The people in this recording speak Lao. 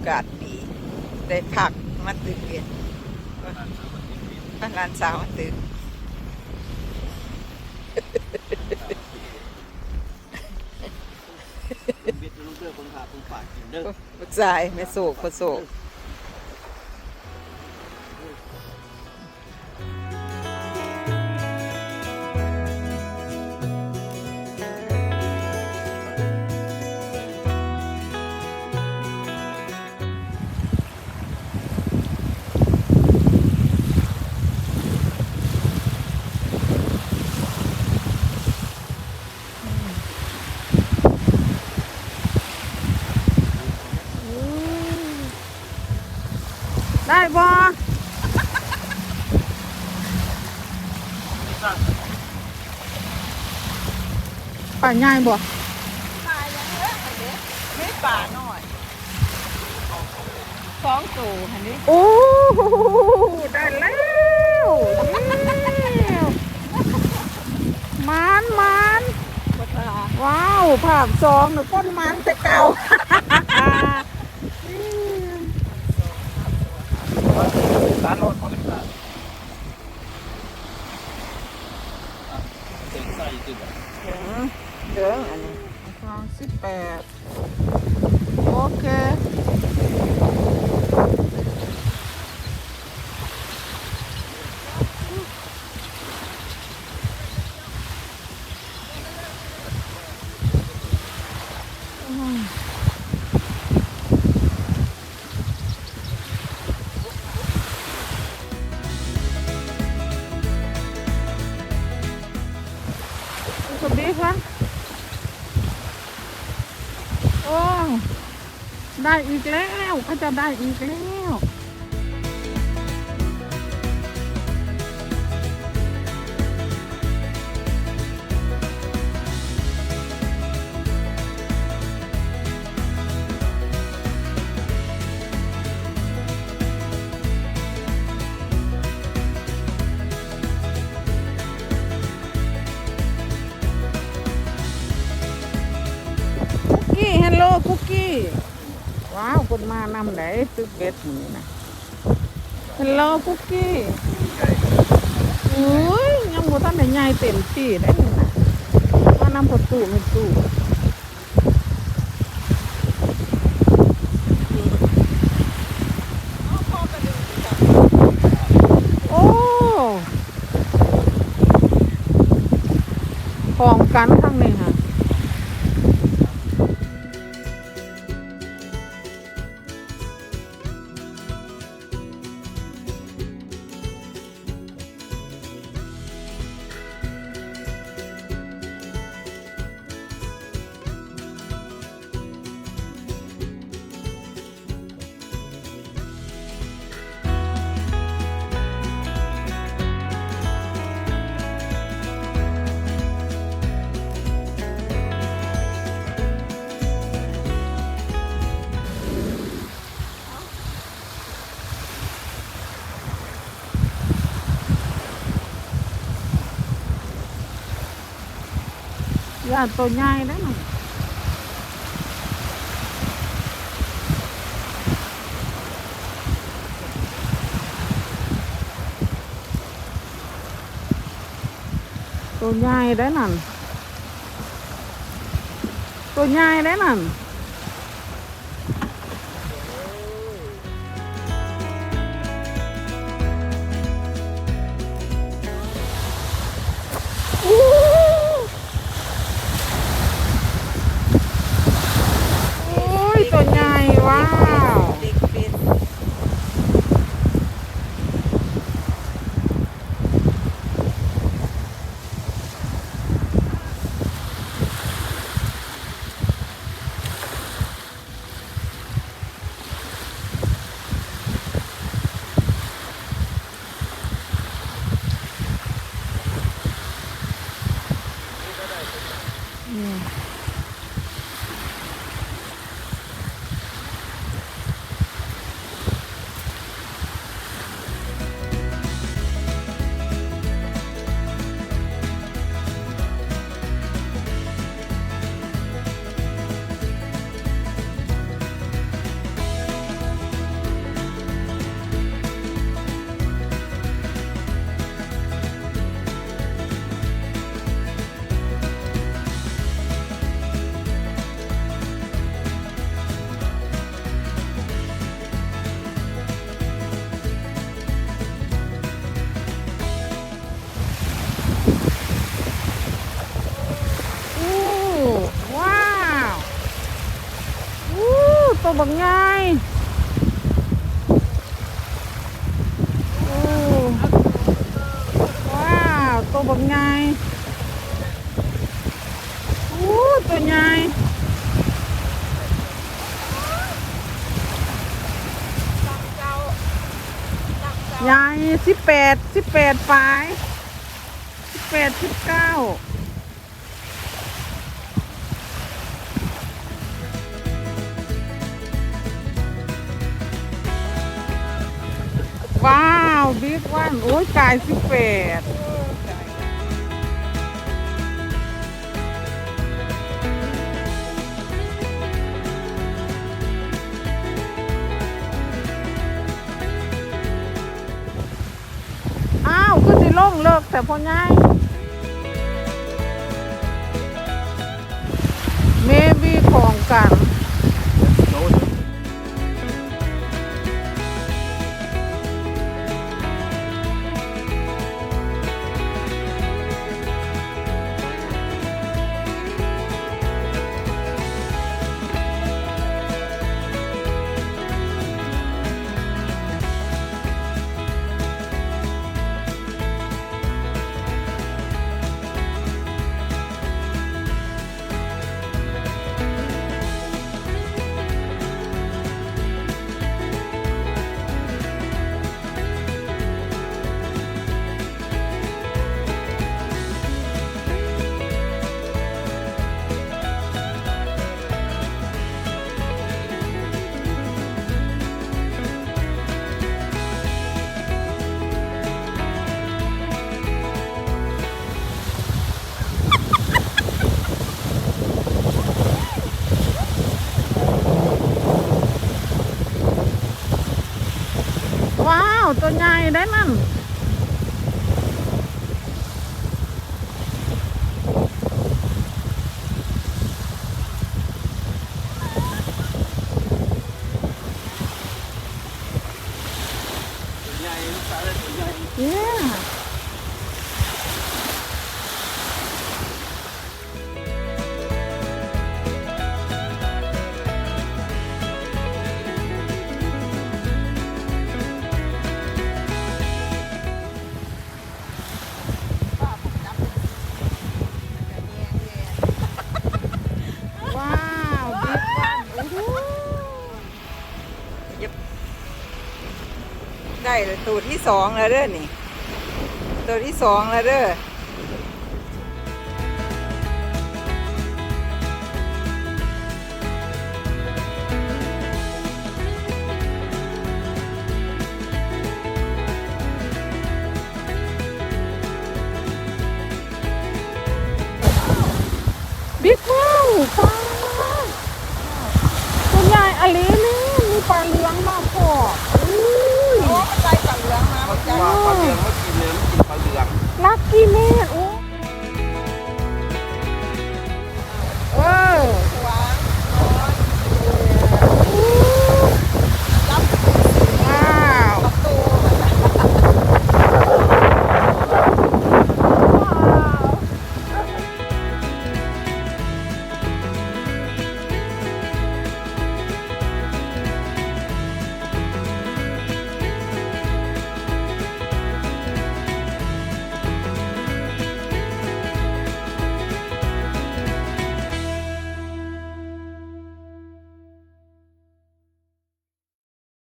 ກາດດີ ໄດ້ພັກມາຕື່ນເວັນ ພາຫຼານສາວມາຕື່ນ. ເຮັດລູກເດີ ເບິ່ງພາເບິ່ງປາກິນເດີ ລູກຊາຍແມ່ໂຊກ ພໍ່ໂຊກ. ໄດ້ບໍ່? ປາໃຫຍ່ບໍ່? ປາຍັງເລີຍຫັ້ນເດ້ ມີປານ້ອຍ ສອງໂຕຫັ້ນເດ້. ໂອ້ ໄດ້ແລ້ວ ມານ ມານ ວ້າວ ພາກສອງນະ ຄົນມານແຕ່ເກົ່າ. ເຖິງ ເຖິງ ອັນນີ້ ສາມສິບແປດ. ໂອເຄ. ໂອ້ ໄດ້ອີກແລ້ວ ເຂົາເຈົ້າໄດ້ອີກແລ້ວ. ຄຸກກີ້ ເຮລໂລ ຄຸກກີ້. ວ້າວ ເພິ່ນມານຳໃດ ຕຶກເບັດມື້ນີ້ນະ. ເຮລໂລ ຄຸກກີ້. ໂອ້ຍ ຍັງບໍ່ທັນໄດ້ໃຫຍ່ເຕັມທີ່ເດ້ນີ້ນະ ມານຳພໍ່ຕູ້ແມ່ຕູ້. ໂອ້ ພ້ອມກັນທາງນີ້ຫະ. ຢ້ານໂຕໃຫຍ່ເດ້ ໂຕໃຫຍ່ໄດ໋ນັ້ນ ໂຕໃຫຍ່ໄດ໋ນັ້ນ. ໂອ້ຍ ໂຕໃຫຍ່ ວ້າວ. ໂ ບັກໃຫຍ່ ໂອ້ ວ້າວ ໂຕບັກໃຫຍ່ ໂອ້ ໂຕໃຫຍ່ ໃຫຍ່ ສິບແປດ ສິບແປດປາຍ ສິບແປດ ສິບເກົ້າ. ວ້າວ ບິກວັນ ໂອ້ຍ ກາຍສິບແປດ. ອ້າວ ຄືຊິລົງເລິກແທ້ພໍ່ໃຫຍ່? ເມບີຂອງກັນ. ວ້າວ ໂຕໃຫຍ່ໄດ໋ນັ້ນ. ວ້າວ ບິກວັນ ໂອ້ໂຫ ໄດ້ໂຕທີສອງແລ້ວເດີ້ນີ້ ໂຕທີສອງແລ້ວເດີ້. ບິກ ວ້າວ ປາ ໂຕໃຫຍ່ອີ່ຫຼີນີ້ ມີປາເຫຼືອງມາພ້ອມ. ໂອ້ຍ ໂອ້ ມັນໄລ່ປາເຫຼືອງມາ ມັນວ່າປາເຫຼືອງມາກິນເລີຍ ມັນກິນປາເຫຼືອງ. ລັກກີ້ເມັດ